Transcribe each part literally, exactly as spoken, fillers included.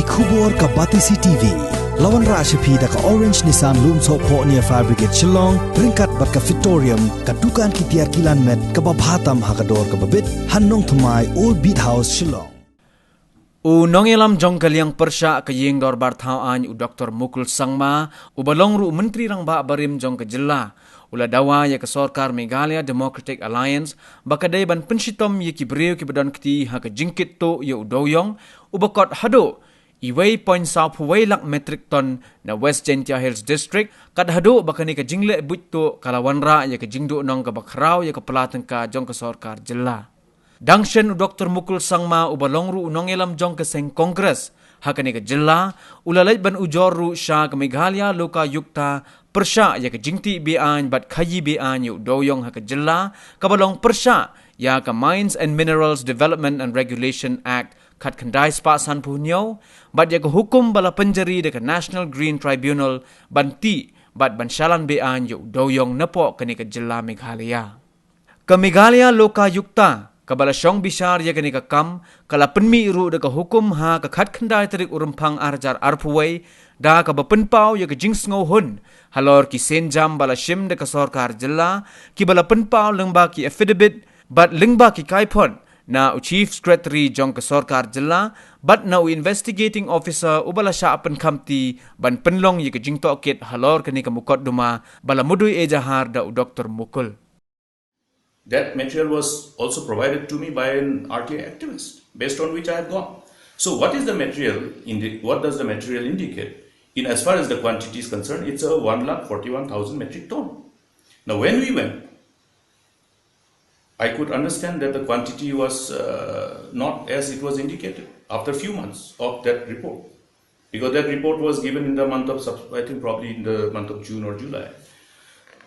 Khubor ka Batesi T V. La wanrah sha phi da ka Orange Nissan Lumsohphoh near Fire Brigade Shillong, ryngkat bad ka Fitorium, ka dukan ki tiar kilan met kaba bha tam ha ka dor kaba bit, ha Nongthymmai, Old Beat House, Shillong. U nongïalam jong ka liang pyrshah ka ïing dorbar thaw aiñ u Doktor Mukul Sangma, uba long ruh u Myntri Rangbah barim jong ka jylla, u la dawa ïa ka sorkar Meghalaya Democratic Alliance ba ka dei ban pynshitom ïa ki briew kiba don kti ha ka jingkit tuh ïa u dewïong, uba kot haduh uwei point saw phew wei lak metric ton na West Jaintia Hills District, kat haduh ba kane ka jingleh buit tuh ka la wanrah ïa ka jingduhnong kaba khraw ïa ka pla tyngka jong ka sorkar jylla. Dang shen u Doktor Mukul Sangma, uba long ruh u nongïalam jong ka seng Congress ha kane ka jylla, u la leit ban ujor ruh sha ka Meghalaya Lokayukta pyrshah ïa ka jingtih be-aiñ bad khaïi be-aiñ ïa u dewïong ha ka jylla, kaba long pyrshah ïa ka Mines and Minerals Development and Regulation Act khatkhyndai spah sanphew hynñiew, bad ïa ka hukum ba la pynjari da ka National Green Tribunal ban tih bad ban shalan be-aiñ ïa u dewïong napoh kane ka jylla Meghalaya. Ka Meghalaya Lokayukta, kaba la shong bishar ïa kane ka kam, ka la pynmih ruh da ka hukum ha ka khatkhyndai tarik u Rymphang ar hajar arphew wei, da kaba pynpaw ïa ka jingsngewhun halor ki sienjam ba la shim da ka sorkar jylla, kiba la pynpaw lyngba ki affidavit bad lyngba ki kaiphod na u Chief Secretary jong ka sorkar jylla bad na u Investigating Officer uba la shah pynkhamti ban pynlong ïa ka jingtohkit halor kane ka mukotduma ba la mudui ejahar da u Doktor Mukul. That material was also provided to me by an R T I activist, based on which I have gone. So, what is the material? Indi- what does the material indicate? In as far as the quantity is concerned, it's a one lakh forty-one thousand metric ton. Now, when we went, I could understand that the quantity was uh, not as it was indicated after a few months of that report. Because that report was given in the month of, sub- I think probably in the month of June or July.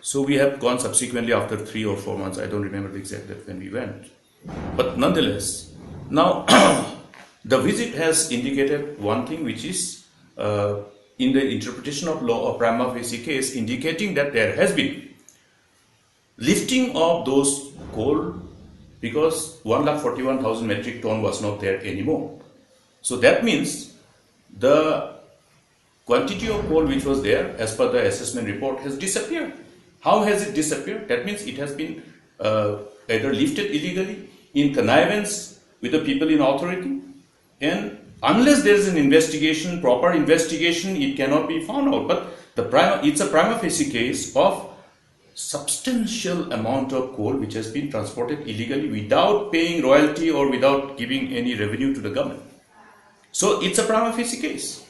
So we have gone subsequently after three or four months. I don't remember the exact date when we went. But nonetheless, now the visit has indicated one thing, which is uh, in the interpretation of law, a prima facie case indicating that there has been lifting of those coal, because one lakh forty-one thousand metric ton was not there anymore. So that means the quantity of coal which was there as per the assessment report has disappeared. How has it disappeared? That means it has been uh, either lifted illegally, in connivance with the people in authority, and unless there is an investigation, proper investigation, it cannot be found out. But the prima, it's a prima facie case of substantial amount of coal which has been transported illegally without paying royalty or without giving any revenue to the government. So it's a prima facie case.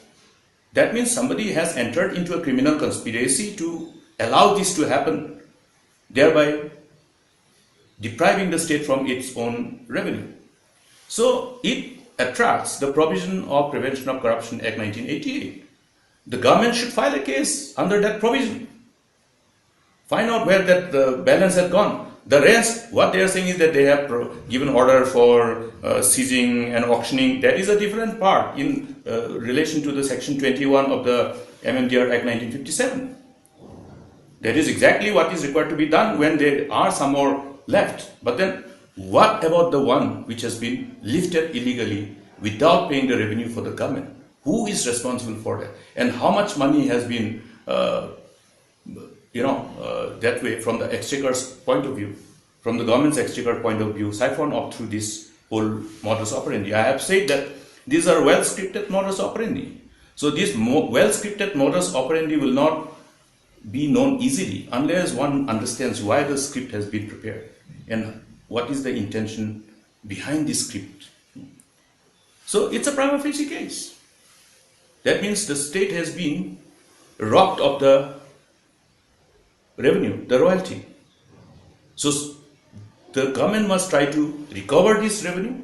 That means somebody has entered into a criminal conspiracy to allow this to happen, thereby depriving the state from its own revenue. So it attracts the provision of Prevention of Corruption Act nineteen eighty-eight. The government should file a case under that provision. Find out where that the balance had gone. The rest, what they are saying is that they have pro- given order for uh, seizing and auctioning. That is a different part in uh, relation to the section twenty-one of the M M D R Act nineteen fifty-seven. That is exactly what is required to be done when there are some more left. But then, what about the one which has been lifted illegally without paying the revenue for the government? Who is responsible for that? And how much money has been, uh, you know, uh, that way from the exchequer's point of view, from the government's exchequer point of view, siphoned off through this whole modus operandi? I have said that these are well scripted modus operandi. So this mo- well scripted modus operandi will not be known easily unless one understands why the script has been prepared and what is the intention behind this script. So it's a prima facie case. That means the state has been robbed of the revenue, the royalty. So the government must try to recover this revenue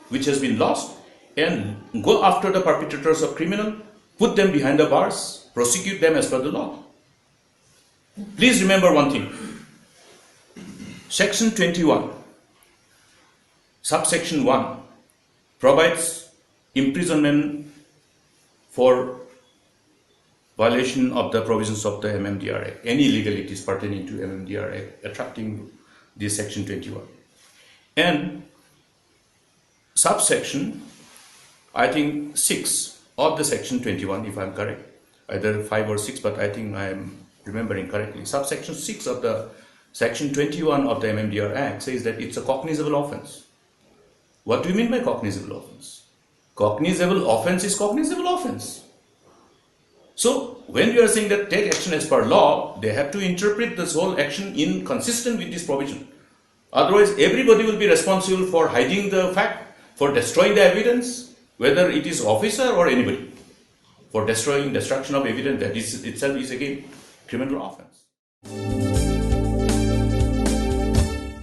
which has been lost and go after the perpetrators of criminal, put them behind the bars, prosecute them as per the law. Please remember one thing. Section twenty-one, subsection one, provides imprisonment for violation of the provisions of the M M D R Act, any illegalities pertaining to M M D R Act attracting this section twenty-one. And subsection, I think, six of the section twenty-one, if I'm correct, either five or six, but I think I'm remembering correctly. Subsection six of the section twenty-one of the M M D R Act says that it's a cognizable offense. What do you mean by cognizable offense? Cognizable offense is cognizable offense. So when you are saying that take action as per law, they have to interpret this whole action in consistent with this provision. Otherwise, everybody will be responsible for hiding the fact, for destroying the evidence, whether it is officer or anybody. For destroying, destruction of evidence, that is itself is again criminal offense.